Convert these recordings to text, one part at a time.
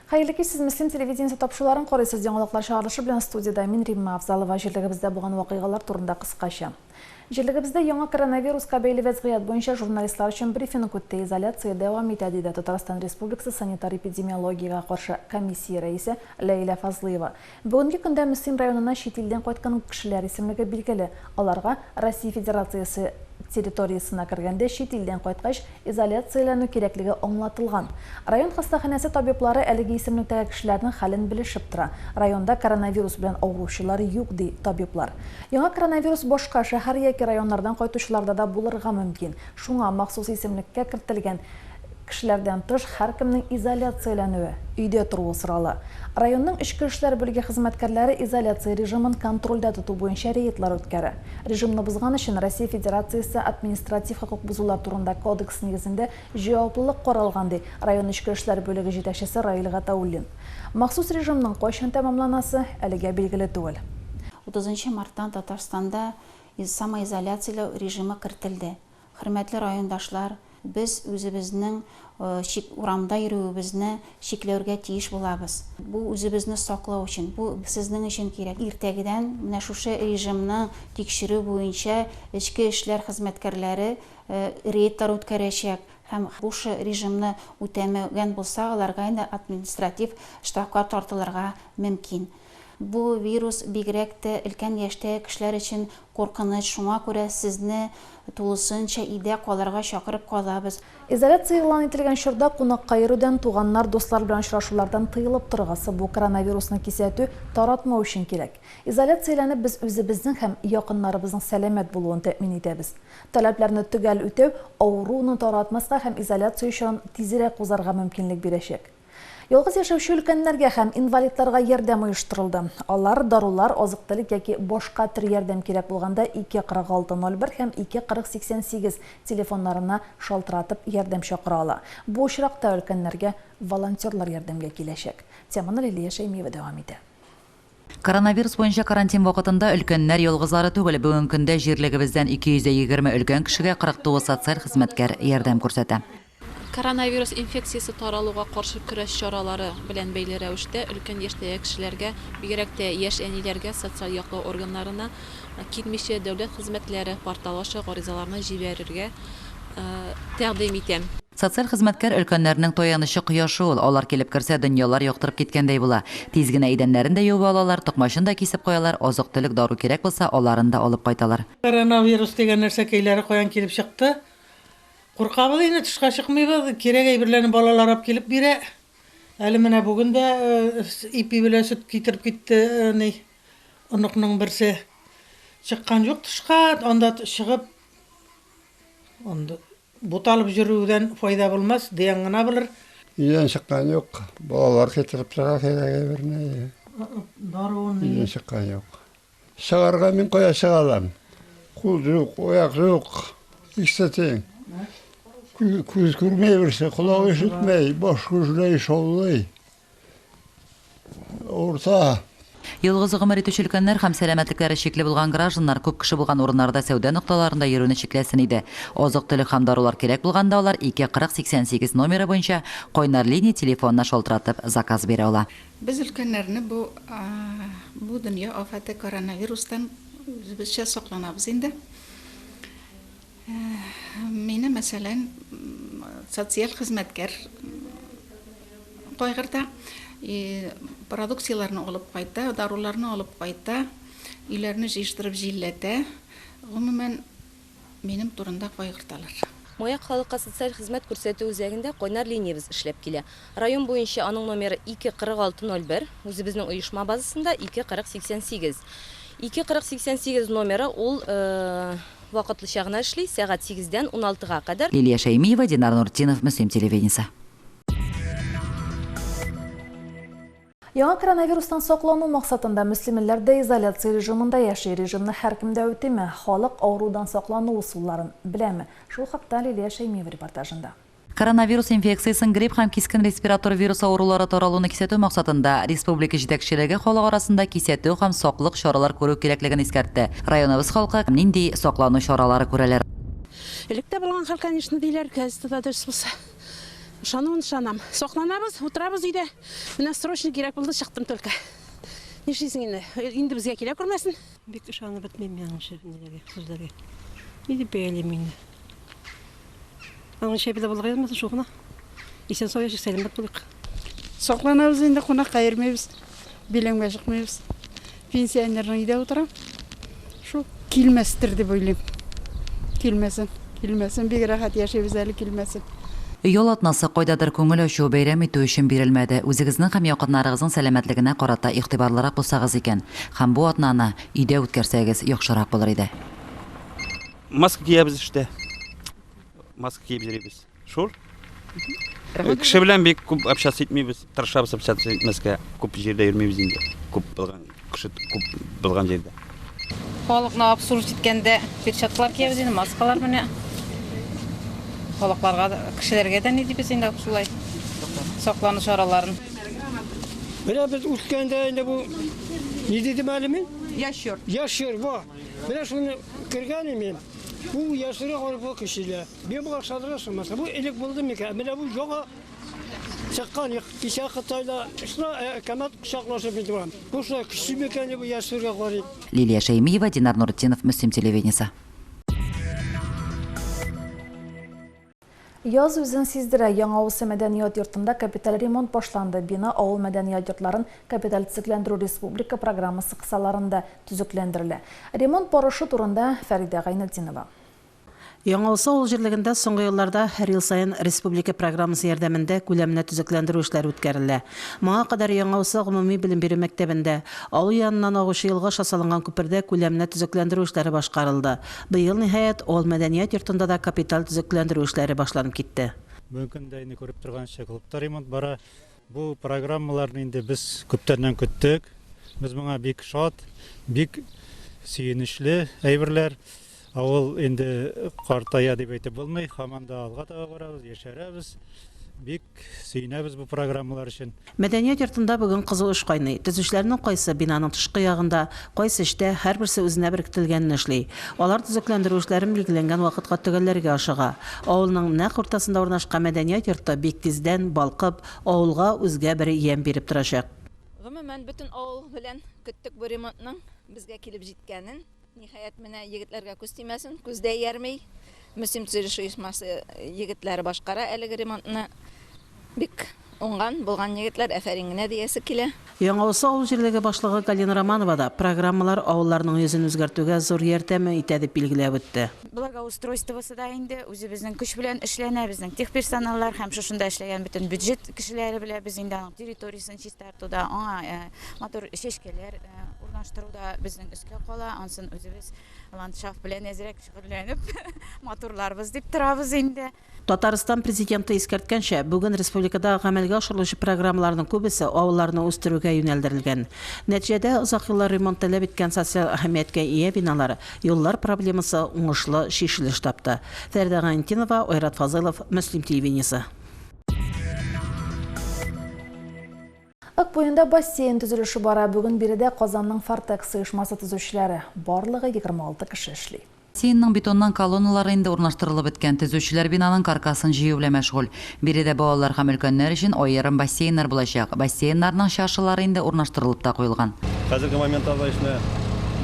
Хәерле кич, сез Мөслим телевидениесе тапшыруларын карыйсыз. Яңалыклар чыгарылышы белән студиядә мин Римма Афзалова. Җирлегебездә булган вакыйгалар турында кыскача. Җирлегебездә яңа коронавируска бәйле вәзгыять буенча журналистлар өчен брифинг үтте. Изоляция дәвам итә, диде Татарстан Республикасы санитар-эпидемиологиягә каршы комиссия рәисе Ләйлә Фазлыева. Бүгенге көндә Мөслим районына чит илдән кайткан кешеләр исемлеге билгеле. Аларга Россия Федерациясе территориясенә кергәндә чит илдән кайткач изоляцияләнү кирәклеге аңлатылган. Район хастаханәсе табиблары әлеге исемлектәге кешеләрнең хәлен белешеп тора. Районда коронавирус белән авыручылар юк, ди табиблар. Яңа коронавирус башка шәһәр яки районнардан кайтучыларда да булырга мөмкин. Шуңа махсус исемлеккә кертелгән кешеләрдән тыш һәркемнең изоляцияләнүе, өйдә торуы сорала. Районның эчке эшләр бүлеге хезмәткәрләре изоляция режимын контрольдә тоту буенча рейдлар үткәрә. Режимны бозган өчен Россия Федерациясе Административ хокук бозулар турында кодекс нигезендә җаваплылык каралган, ди район эчке эшләр бүлеге җитәкчесе Раил Гатауллин. Махсус режимның кайчан тәмамланасы әлегә билгеле түгел. Утызынчы марттан Татарстанда самоизоляцияләү режимы кертелде. Хөрмәтле райондашлар, без үзебезнең чик урамда йөрүебезне чикләүргә тиеш булабыз. Бу үзебезне саклау өчен, бу сезнең өчен кирәк. Иртәгедән менә шушы режимны тикшерү буенча эчке эшләр хезмәткәрләре рейдлар үткәрәчәк һәм шушы режимны үтәмәгән булса, аларга инде административ штрафка тартылырга мөмкин. Бу вирус бигрәк тә өлкән яшьтәге кешеләр өчен куркыныч, шуңа күрә сезне тулысынча өйдә калырга чакырып калабыз. Изоляция игълан ителгән чорда кунакка йөрүдән, туганнар, дуслар белән очрашулардан тыелып торыгыз. Бу коронавирусны кисәтү, таратмау өчен кирәк. Изоляцияләнеп без үзебезнең һәм якыннарыбызның сәламәт булуын тәэмин итәбез. Таләпләрне төгәл үтәү авыруны таратмаска һәм изоляция чорын тизрәк узарга мөмкинлек бирәчәк. Ялгыз яшәүче өлкәннәргә һәм инвалидларга ярдәм оештырылды. Алар дарулар, азык-төлек яки башка төр ярдәм кирәк булганда 2 46 01 һәм 2 40 88 телефоннарына шалтыратып ярдәм чакыра ала. Бу очракта өлкәннәргә волонтерлар ярдәмгә киләчәк. Теманы Лилия Шәймиева дәвам итә. Коронавирус буенча карантин вакытында өлкәннәр ялгызлары түгел. Бүгенге көндә җирлегебездән 220 өлкән кешегә 49 социаль хезмәткәр ярдәм күрсәтә. Коронавирус инфекциясе таралуга каршы көрәш чаралары белән бәйле рәвештә өлкән яшьтәге кешеләргә, бигрәк тә яшь әниләргә социаль яклау органнарына килмичә дәүләт хезмәтләре порталы аша гаризаларны җибәрергә тәкъдим итәм. Социаль хезмәткәр өлкәннәрнең таянычы, кояшы ул. Алар килеп керсә, дөньялар яктырып киткәндәй була. Тиз генә идәннәрен дә юып алалар, токмачын да кисеп куялар, азык-төлек, дару кирәк булса, аларын да алып кайталар. Коронавирус дигән нәрсәкәйләре каян килеп чыкты? Куркабыз инде, тышка чыкмыйбыз. Кирәк әйберләрне балалар алып килеп бирә. Әле менә бүген дә ипи белән сөт китереп китте, ни, оныкның берсе. Чыккан юк тышка, анда чыгып, анда буталып йөрүдән файда булмас, дигән гына булыр. Өйдән чыккан юк. Балалар китереп тора кирәк әйберне. Даруын. Өйдән чыккан юк. Чыгарга мин кая чыга алам? Кул юк, аяк юк. Икесе тиң. Күз күрмәй берсе, колак ишетмәй, баш гөжләй, шаулый. Авырта. Ялгыз гомер итүче өлкәннәр һәм сәламәтлекләре чикле булган гражданнар күп кеше булган урыннарда, сәүдә нокталарында йөрүне чикләсен иде. Азык-төлек һәм дарулар кирәк булганда алар 2 40 88 номеры буенча кайнар линия телефонына шалтыратып заказ бирә ала. Без өлкәннәрне бу бу дөнья афәте коронавирустан үзебезчә сакланабыз инде. Мине, мәсәлән, социаль хезмәткәр кайгырта, продукцияләрне алып кайта, даруларны алып кайта, өйләрне җыештырып җилләтә. Гомумән, Минем турында кайгырталар. Маяк халыкка социаль хезмәт күрсәтү үзәгендә кайнар линиябез эшләп килә. Район буенча аның номеры 2 46 01, үзебезнең оешма базасында 2 40 88. 2 40 88 номеры ул вакытлыча гына эшли, сәгать сигездән уналтыга кадәр. Лилия Шәймиева, Динар Нуртдинов, Мөслим телевидениесе. Яңа коронавирустан саклану максатында мөслимлеләр дә изоляция режимында яши. Режимны һәркем дә үтиме? Халык авырудан саклану ысулларын беләме? Шул хакта Лилия Шәймиева репортажында. Коронавирус инфекциясен, грипп һәм кискен респиратор вирус авырулары таралуны кисәтү максатында республика җитәкчелеге халык арасында кисәтү һәм саклык чаралар күрү кирәклеген искәртте. Районыбыз халкы нинди саклану чаралары күрәләр? Элек тә булган хәл, конечно, диләр, газетада дөрес булса. Ышануын ышанам. Сакланабыз, утырабыз өйдә. Менә срочно кирәк булды, чыктым только. Нишлисең инде? Инде безгә килә күрмәсен. Бик ышанып бетмим мин аның ниләргә, сүзләргә. Ни дип бәялим инде? Аның чәйбе дә булырга язмасын, шул гына. Исән сау яшик, сәламәт булыйк. Сакланабыз инде, кунакка йөрмибез, биләмгә чыкмыйбыз. Пенсионерның өйдә утырам. Шул килмәстер дип уйлыйм. Килмәсен, килмәсен, бик рәхәт яшибез әле, килмәсен. Ял атнасы кайдадыр күңел ачу, бәйрәм итү өчен бирелмәде. Үзегезнең һәм якыннарыгызның сәламәтлегенә карата игътибарлырак булсагыз икән һәм бу атнаны өйдә үткәрсәгез, яхшырак булыр иде. Маска киябез эштә. Маска киеп йөрибез. Шул. Кеше белән бик күп общаться итмибез, тырышабыз общаться итмәскә. Күп җирдә йөрмибез инде. Күп булган кеше күп булган җирдә. Халыкны обслуживать иткәндә перчаткалар киябез инде, маскалар менә. Халыкларга да, кешеләргә дә ни дибез инде шулай. Саклану чараларын. Менә без үскәндә инде бу ни дидем әле мин? Ящер. Ящер, во. Менә шуны кергән мин. Бу яшерә арба кешеләр. Мин моңа ышанырга ышанмасам, бу элек булды микән? Менә бу яңа чыккан кичә Кытайда шуна әкәмәт кочаклашып мин торам. Бу шулай көчле микән бу яшерергә карый. Лилия Шәймиева, Динар Нуретдинов, Мөслим телевидениесе. Яз үзен сиздерә. Яңа Усы мәдәният йортында капиталь ремонт башланды. Бина авыл мәдәният йортларын капиталь төзекләндерү республика программасы кысаларында төзекләндерелә. Ремонт барышы турында Фәридә Гайнетдинова. Яңа Усы авыл җирлегендә соңгы елларда һәр ел саен республика программасы ярдәмендә күләмле төзекләндерү эшләре үткәрелә. Моңа кадәр Яңа Усы гомуми белем бирү мәктәбендә, авыл яныннан агучы елга аша салынган күпердә күләмле төзекләндерү эшләре башкарылды. Быел, ниһаять, авыл мәдәният йортында да капиталь төзекләндерү эшләре башланып китте. Бүгенге көндә инде күреп торганча, клубта ремонт бара. Бу программаларны инде без күптәннән көттек. Без моңа бик шат, бик сөенечле әйберләр. Авыл инде картая дип әйтеп булмый, һаман да алга таба барабыз, яшәрәбез. Бик сөенәбез бу программалар өчен. Мәдәният йортында бүген кызу эш кайный. Төзүчеләрнең кайсы бинаның тышкы ягында, кайсы эчтә, һәрберсе үзенә беркетелгәнен эшли. Алар төзекләндерү эшләрен билгеләнгән вакытка төгәлләргә ашыга. Авылның нәкъ уртасында урнашкан мәдәният йорты бик тиздән, балкып, авылга үзгә бер ямь биреп торачак. Гомумән, бөтен авыл белән көттек бу ремонтның безгә килеп җиткәнен. Ниһаять, менә егетләргә күз тимәсен, күз дә иярми. Мөслим төзелеш оешмасы егетләре башкара әлеге ремонтны. Бик уңган, булган егетләр, афәрин генә диясе килә. Яңа Усы авыл җирлеге башлыгы Галина Романова да программалар авылларның йөзен үзгәртүгә зур ярдәм итә дип билгеләп үтте. Благоустройствосы да инде үзебезнең көч белән эшләнә, безнең техперсоналлар һәм шушында эшләгән бөтен бюджет кешеләре белән без инде аның территориясен чистартуда, аңа матур чәчкәләр урнаштыру да безнең өскә кала. Ансын үзебез ландшафт белән әзрәк шөгыльләнеп матурларбыз дип торабыз инде. Татарстан Президенты искәрткәнчә, бүген республикада гамәлгә ашырылучы программаларның күбесе авылларны үстерүгә юнәлдерелгән. Нәтиҗәдә, озак еллар ремонт таләп иткән социаль әһәмияткә ия биналар, юллар проблемасы уңышлы чишелеш тапты. Фәридә Гайнетдинова, Айрат Фазылов, Мөслим телевидениесе. Ык буенда бассейн төзелеше бара. Бүген биредә Казанның Фортекс оешмасы төзүчеләре, барлыгы 26 кеше эшли. Бассейнның бетоннан колонналары инде урнаштырылып беткән. Төзүчеләр бинаның каркасын җыю белән мәшгуль. Биредә балалар һәм өлкәннәр өчен аерым бассейннар булачак. Бассейннарның чашалары инде урнаштырылып та куелган. Хәзерге моментта эшне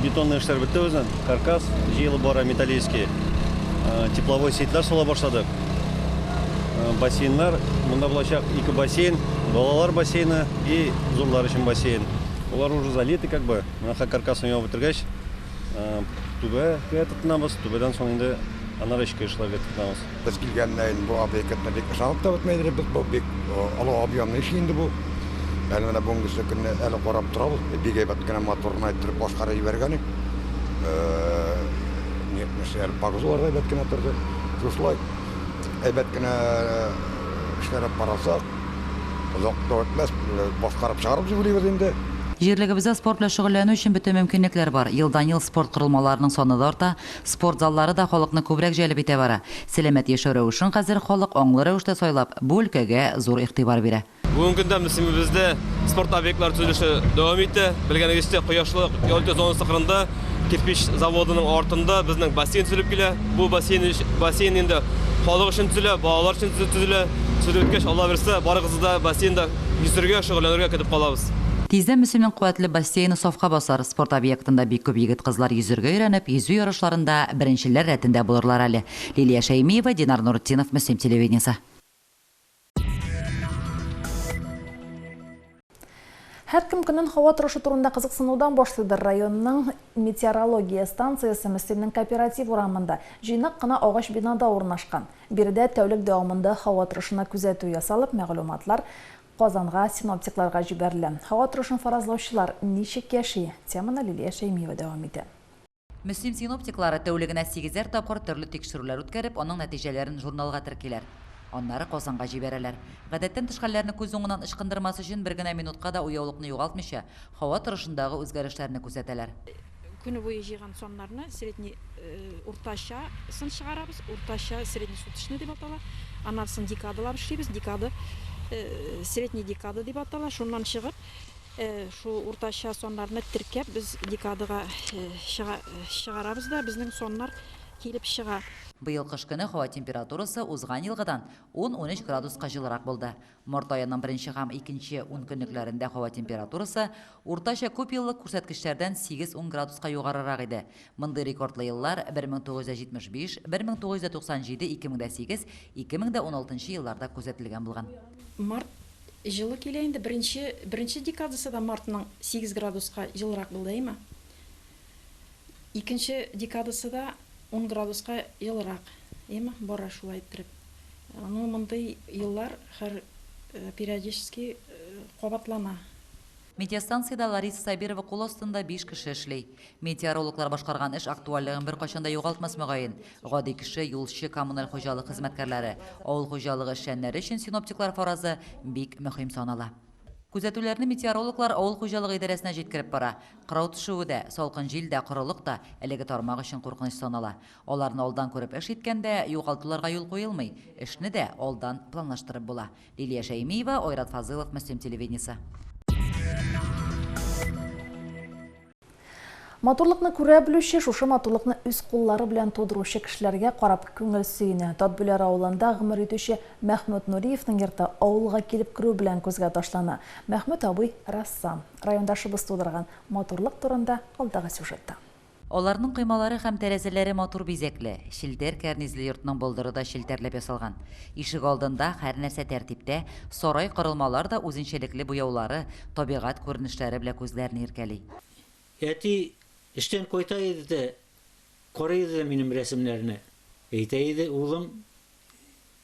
бетонный эшләр бетте безнең. Каркас җыелып бара, металлический. Тепловой сетьләр сала башладык. Бассейннар, монда булачак ике бассейн, балалар бассейны и зурлар өчен бассейн. Улар уже залиты как бы. Менә каркасын ябып бетергәч, түбәгә тотынабыз, түбәдән соң инде аннары эчке эшләргә тотынабыз. Без килгәндә инде бу объектны бик ышанып та бетмәйдер без, бу бик олы объемный эш инде бу. Әле менә бүгенгесе көнне әле карап торабыз, бик әйбәт кенә матур гына иттереп башкарып җибәргән. Әле погрузлар да әйбәт кенә торды. Шушылай әйбәт кенә эшләр алып барсак, озак та үтмәс, башкарып чыгарбыз дип уйлыйбыз инде. Җирлегебездә спорт белән шөгыльләнү өчен бөтен мөмкинлекләр бар. Елдан-ел спорт корылмаларының саны да арта, спорт заллары да халыкны күбрәк җәлеп итә бара. Сәламәт яшәү рәвешен хәзер халык аңлы рәвештә сайлап, бу өлкәгә зур игътибар бирә. Бүгенге көндә Мөслимебездә спорт объектлары төзелеше дәвам итә. Белгәнегезчә, Кояшлы ял итү зонасы кырында кирпич заводының артында безнең бассейн төзелеп килә. Бу бассейн, бассейн инде халык өчен төзелә, балалар өчен төзелә. Төзелеп беткәч, Алла бирсә, барыгызны да бассейнда йөзергә, шөгыльләнергә көтеп калабыз. Тиздән Мөслимнең куәтле бассейны сафка басар. Спорт объектында бик күп егет-кызлар йөзергә өйрәнеп, йөзү ярышларында беренчеләр рәтендә булырлар әле. Лилия Шәймиева, Динар Нуртдинов, Мөслим телевидениесе. Һәркем көнен һава торышы турында кызыксынудан башлыйдыр. Районның метеорология станциясе Мөслимнең Кооператив урамында, җыйнак кына агач бинада урнашкан. Биредә тәүлек дәвамында һава торышына күзәтү ясалып, мәгълүматлар Казанга синоптикларга җибәрелә. Һава торышын фаразлаучылар ничек яши? Теманы Лилия Шәймиева дәвам итә. Мөслим синоптиклары тәүлегенә сигезәр тапкыр төрле тикшерүләр үткәреп, аның нәтиҗәләрен журналга теркиләр. Аннары Казанга җибәрәләр. Гадәттән тыш хәлләрне күз уңыннан ычкындырмас өчен бер генә минутка да уяулыкны югалтмыйча, һава торышындагы үзгәрешләрне күзәтәләр. Көне буе җыйган саннарны средний уртача сын чыгарабыз, уртача среднесуточный дип атала. Аннан соң декадалап эшлибез, декада средний декада дип атала. Шуннан чыгып, Шул уртача саннарны теркәп, без декадага чыгарабыз да, безнең саннар килеп чыга. Быел кыш көне һава температурасы узган елгыдан ун-унөч градуска җылырак булды. Март аеның беренче һәм икенче ункөнлекләрендә һава температурасы уртача күпьеллык күрсәткечләрдән сигез-ун градуска югарырак иде. Мондый рекордлы еллар 1975, 1997, 2008, 2016 елларда күзәтелгән булган. Март Җылы килә инде, беренче, беренче декадасы да мартның 8 градуска җылырак булды, әйме? Икенче декадасы да 10 градуска җылырак, әйме? Бара шулай иттереп. Ну, мондый еллар һәр периодически кабатлана. Метеостанциядә Лариса Сабирова кул астында биш кеше эшли. Метеорологлар башкарган эш актуальлыгын беркайчан да югалтмас, мөгаен. Гади кеше, юлчы, коммуналь хуҗалык хезмәткәрләре, авыл хуҗалыгы эшчәннәре өчен синоптиклар фаразы бик мөһим санала. Күзәтүләрне метеорологлар авыл хуҗалыгы идарәсенә җиткереп бара. Кырау төшүе дә, салкын җил дә, корылык та әлеге тармак өчен куркыныч санала. Аларны алдан күреп эш иткәндә, югалтуларга юл куелмый, эшне дә алдан планлаштырып була. Лилия Шәймиева, Айрат Фазылов, Мөслим телевидениесе. Матурлыкны күрә белүче, шушы матурлыкны үз куллары белән тудыручы кешеләргә карап күңел сөенә. Татбүләр авылында гомер итүче Мәхмүт Нуриевның йорты авылга килеп керү белән күзгә ташлана. Мәхмүт абый рәссам. Райондашыбыз тудырган матурлык турында алдагы сюжетта. Аларның коймалары һәм тәрәзәләре матур бизәкле, челтәр кәрнизле йортның болдыры да челтәрләп ясалган. Ишегалдында һәрнәрсә тәртиптә, сарай корылмалар да үзенчәлекле буяулары, табигать күренешләре белән күзләрне иркәли. Әти эштән кайта иде дә, карый иде дә минем рәсемнәрне. Әйтә иде, улым,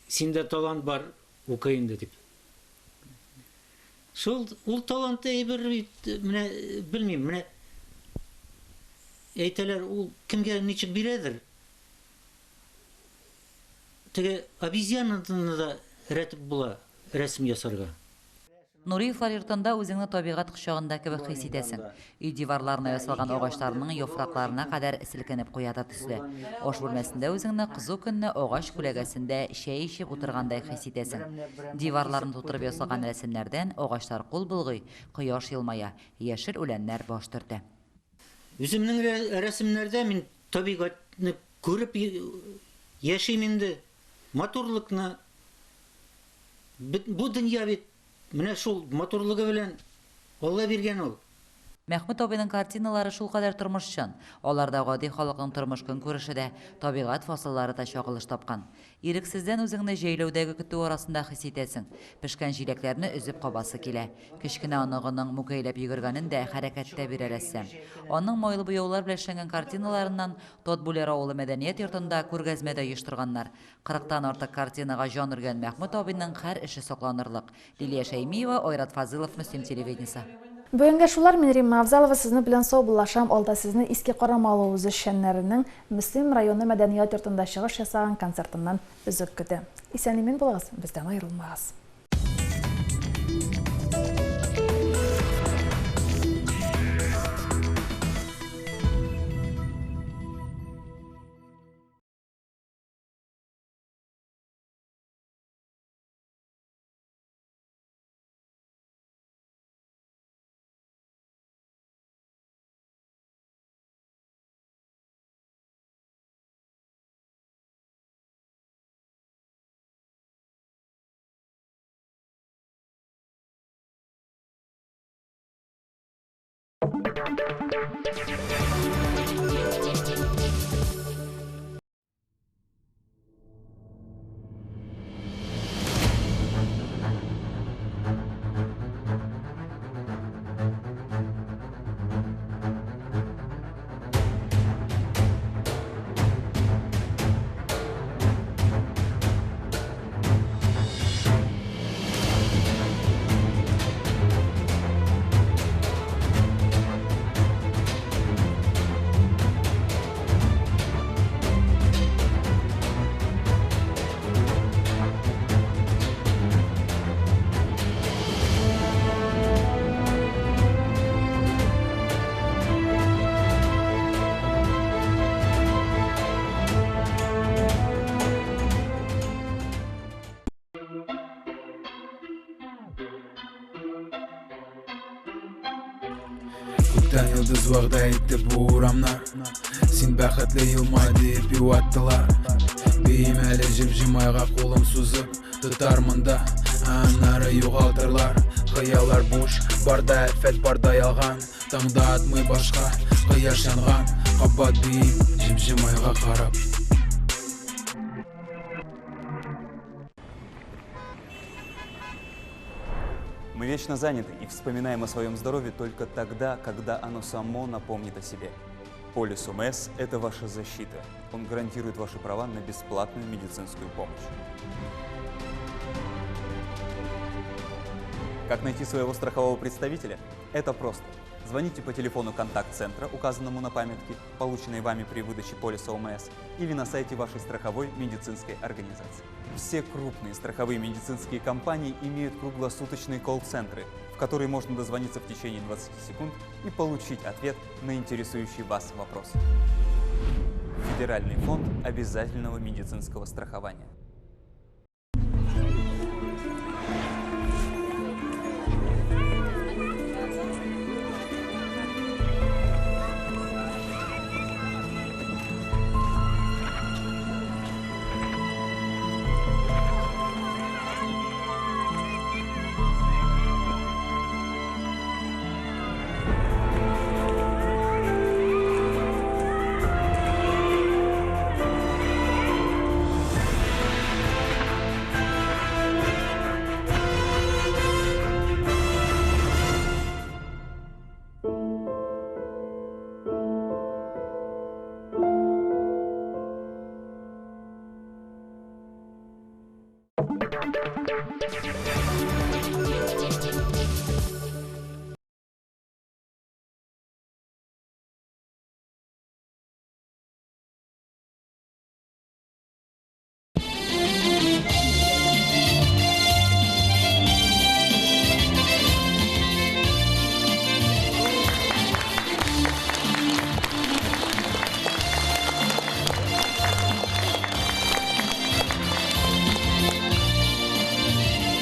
синдә талант бар, укы инде, дип. Шул ул талант әйбер бит, менә белмим, менә әйтәләр, ул кемгә ничек бирәдер. Теге обезьянаны да рәтеп була рәсем ясарга. Нуриевлар йортында үзеңне табигать кочагында кебек хис итәсең. Өй диварларына ясалган агачларның яфракларына кадәр селкенеп куя да төсле. Аш бүлмәсендә үзеңне кызу көнне агач күләгәсендә чәй эчеп утыргандай хис итәсең. Диварларны тутырып ясалган рәсемнәрдән агачлар кул болгый, кояш елмая, яшел үләннәр баш төртә. Үземнең рәсемнәрдә мин табигатьне күреп яшим инде, матурлыкны. Бу дөнья бит Менә шул матурлыгы белән Алла биргән ул. Мәхмүт абыйның картиналары шулкадәр тормышчан, аларда гади халыкның тормыш-көнкүреше дә, табигать фасыллары да чагылыш тапкан. Ирексездән үзеңне җәйләүдәге көтү арасында хис итәсең. Пешкән җиләкләрне өзеп кабасы килә. Кечкенә оныгының мүкәйләп йөгергәнен дә хәрәкәттә бирә рәссам. Аның майлы буяулар белән эшләнгән картиналарыннан Тотбүләр авылы мәдәният йортында күргәзмә дә оештырганнар. Кырыктан артык картинага җан өргән Мәхмүт абыйның һәр эше сокланырлык. Лилия Шәймиева, Айрат Фазылов, Мөслим телевидениесе. Бүгенгә шулар, мин Римма Авзалова сезнең белән саубуллашам, алда сезне Иске Карамалы үзешчәннәренең Мөслим районы мәдәният йортында чыгыш ясаган концертыннан өзек көтә. Исән-имин булыгыз, бездән аерылмагыз. Күптән йолдыз вәгъдә итте бу урамнар. Син бәхетле елмай диеп юаттылар. Биим әле җем-җем айга кулым сузып, тотармын да, ә аннары югалтырлар. Хыяллар буш, бар да афәт, бар да ялган. Таңда атмый башка, кояш янган. Кабат биим, җем-җем айга карап. Мы вечно заняты и вспоминаем о своем здоровье только тогда, когда оно само напомнит о себе. Полис ОМС – это ваша защита. Он гарантирует ваши права на бесплатную медицинскую помощь. Как найти своего страхового представителя? Это просто. Звоните по телефону контакт-центра, указанному на памятке, полученной вами при выдаче полиса ОМС, или на сайте вашей страховой медицинской организации. Все крупные страховые медицинские компании имеют круглосуточные колл-центры, в которые можно дозвониться в течение 20 секунд и получить ответ на интересующий вас вопрос. Федеральный фонд обязательного медицинского страхования.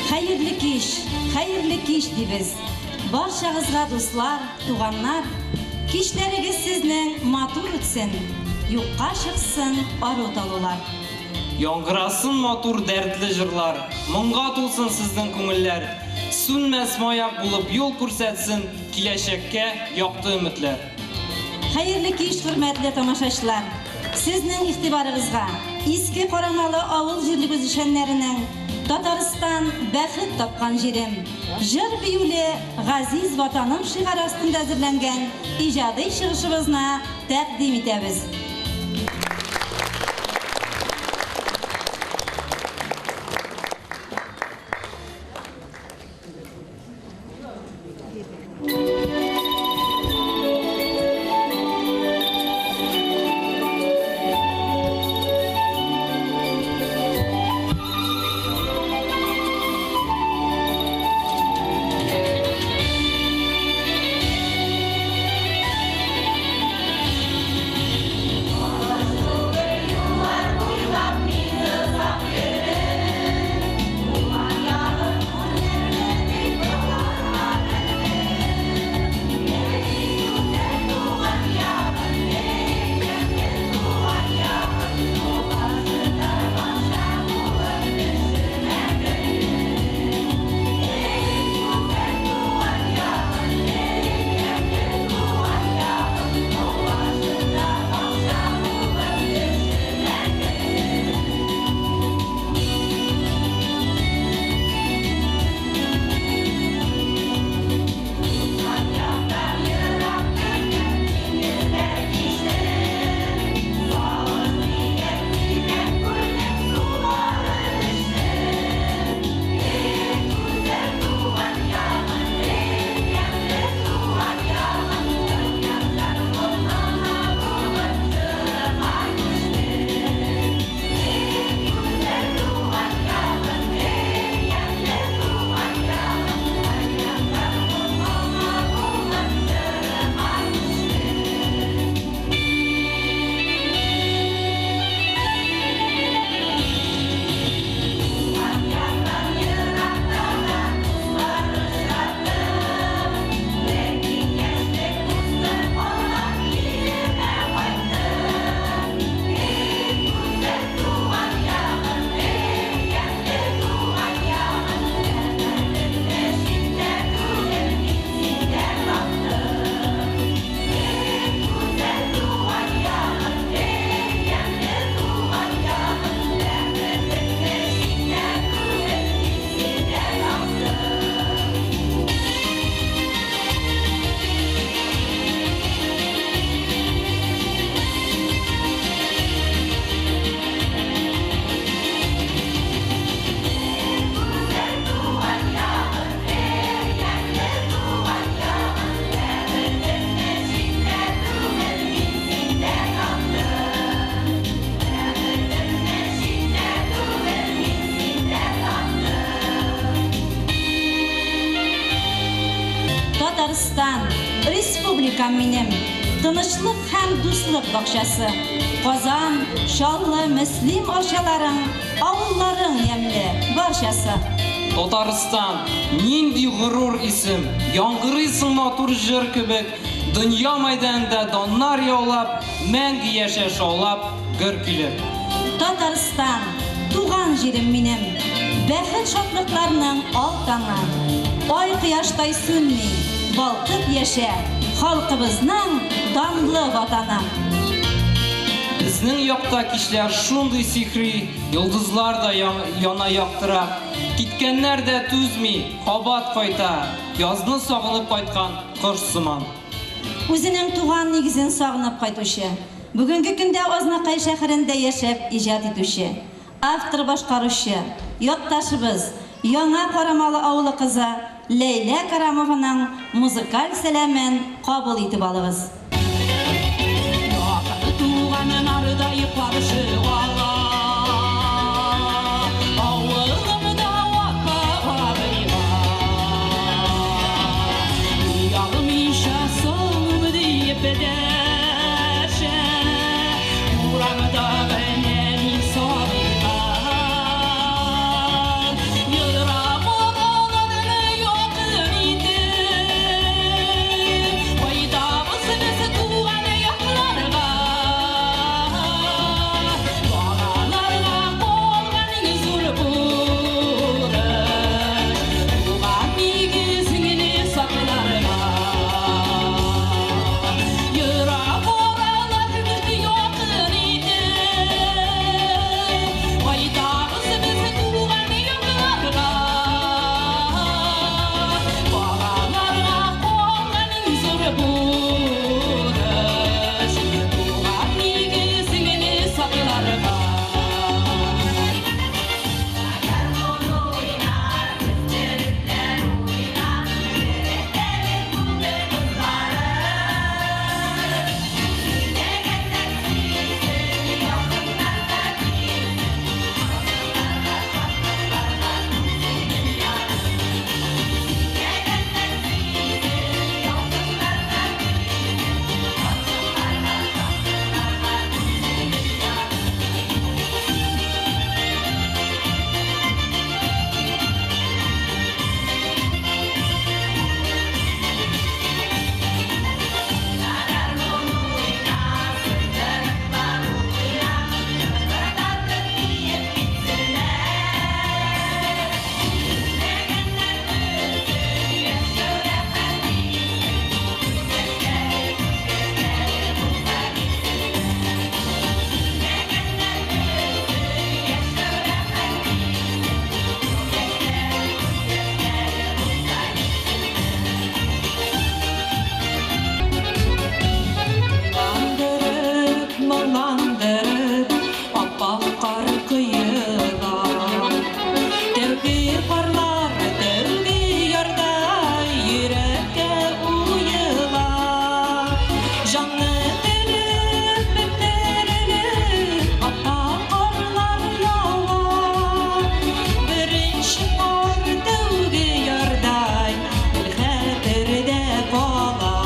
Хәерле кич, хәерле кич дибез. Барчагызга дуслар, туганнар, кичләрегез сезнең матур үтсен, юкка чыксын ару-талулар. Яңгырасын матур дәртле җырлар, моңга тулсын сезнең күңелләр. Сүнмәс маяк булып юл күрсәтсен киләчәккә якты өметләр. Хәерле кич, хөрмәтле тамашачылар! Сезнең игътибарыгызга Иске Карамалы авыл җирлеге үзешчәннәренең Татарстан, бәхет тапкан җирем, җыр-биюле газиз Ватаным шигаре астында әзерләнгән иҗади чыгышыбызны тәкъдим итәбез. Татарстан, республикам минем, тынычлык һәм дуслык бакчасы. Казан, Чаллы, Мөслим арчаларың, авылларың ямьле, барчасы. Татарстан, нинди горур исем! Яңгырыйсың матур җыр кебек, дөнья мәйданында даннар яулап, мәңге яшә шаулап, гөр килеп. Татарстан, туган җирем минем, Бәхет-шатлыкларның ал таңы. Ай-кояштай сүнми, балкып яшә, Халкыбызның данлы Ватаны. Безнең якта кичләр шундый сихри, Йолдызлар да яна яктырак. Киткәннәр дә түзми, кабат кайта, Язны сагынып кайткан кош сыман. Үзенең туган нигезен сагынып кайтучы, бүгенге көндә Азнакай шәһәрендә яшәп иҗат итүче, автор-башкаручы, якташыбыз, Яңа Карамалы авылы кызы Ләйлә Карамованың музыкаль сәламен кабул итеп алыгыз. Якын туганнардай каршы ала. Авылымда Вафа абыйлар. Оялмыйча сылуым диеп дәшә. Урамдагы нәни сабыйлар. Ерак араларны якын итеп, кайтабыз без туган якларга. Балаларга калган иң зур бурыч, туган нигезеңне сакларга. Ерак араларны якын итеп, кайтабыз без туган якларга. Балаларга калган иң зур бурыч, туган нигезеңне сакларга. Моңландырып, моңландырып, ап-ак кар коела. Тәүге карлар тәүге ярда йөрәккә уела. Җанны телеп, бөтерелеп, ап-ак карлар ява. Беренче кар тәүге ярдай гел хәтердә кала.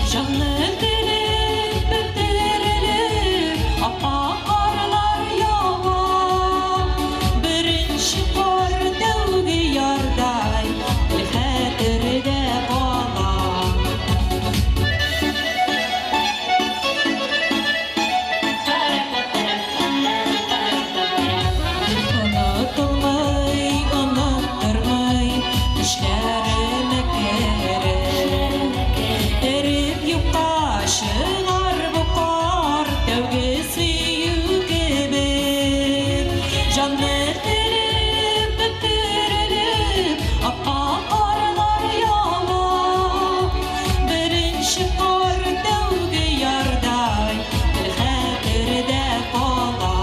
Җанны телеп, бөтерелеп, ап-ак карлар ява. Беренче кар тәүге ярдай гел хәтердә кала. Онытылмый, оныттырмый, төшләремә кереп. Эреп юкка чыгар бу кар, тәүге сөю кебек. Җанны телеп, бөтерелеп, ап-ак карлар ява. Беренче кар тәүге ярдай гел хәтердә кала.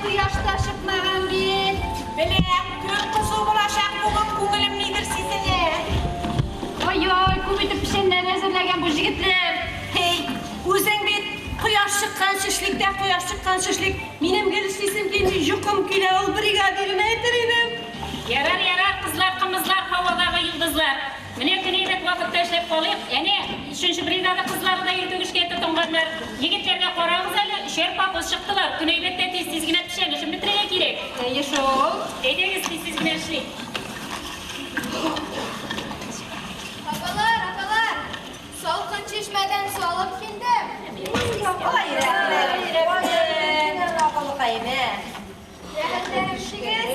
кояш та чыкмаган бит. Беләм, көн кызу булачак бүген, күңелем нидер сизенә. Ай-ай, күп итеп печәннәр әзерләгән бу җегетләр. Һей, үзең бит кояш чыкканчы эшлик тә кояш чыкканчы эшлик. Минем гел эшлисем килми, йокым килә, ул бригадирына әйтер идем. Ярар, ярар, кызлар, кымызлар, һавадагы йолдызлар. Менә көн әйбәт вакытта эшләп калыйк. Әнә, өченче бригада кызлары да иртүк эшкә тотынганнар. Егетләргә карагыз әле, өчәр папуз чыктылар. Көн әйбәт тә тиз-тиз генә печән эшен бетерергә кирәк. Әйе шул. Әйдәгез, тиз-тиз генә эшлик. Апалар, апалар, салкын чишмәдән су алып килдем. Ай, рәхмәт, ай, акыллыкаем, ә. Рәхәтләнеп эшлигез.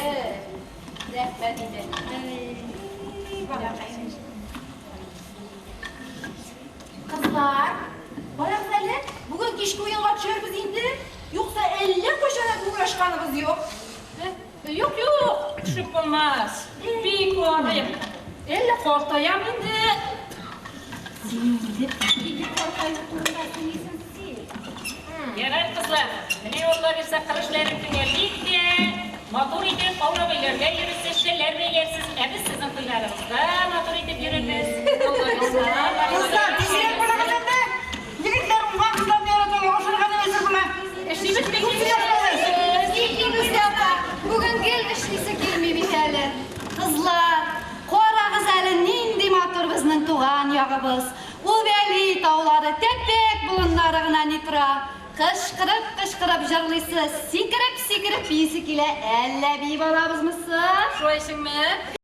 Рәхмәт инде. Кызлар, барыгыз әле, бүген кичке уенга төшәрбез инде. Юкса әллә кайчан да күңел ачканыбыз юк. Юк, юк, төшеп булмас. Бик арыйм. Әллә картаям инде. Син инде нинди картаю турында сөйлисең син? Ярар, кызлар, менә Алла бирсә, кыр эшләрен төгәллик тә, матур итеп аулак өйләргә йөрерсез, шәлләр бәйләрсез, ә без сезнең туйларыгызда матур итеп йөрербез. Алла бирсә. Кызлар, тизрәк булыгыз инде! Егетләр уңган кызларны яраталар, ашарга да әзер була. Эшлибез бит. Күп сөйләшмәгез. Эшлибез дә, апа. Бүген гел эшлисе килми бит әле. Кызлар, карагыз әле, нинди матур безнең туган ягыбыз. Ул Вәли таулары, Тәпәк болыннары гына ни тора. Кычкырып-кычкырып җырлыйсы, сикереп-сикереп биисе килә. Әллә биеп алабызмы соң? Шулай исеңме?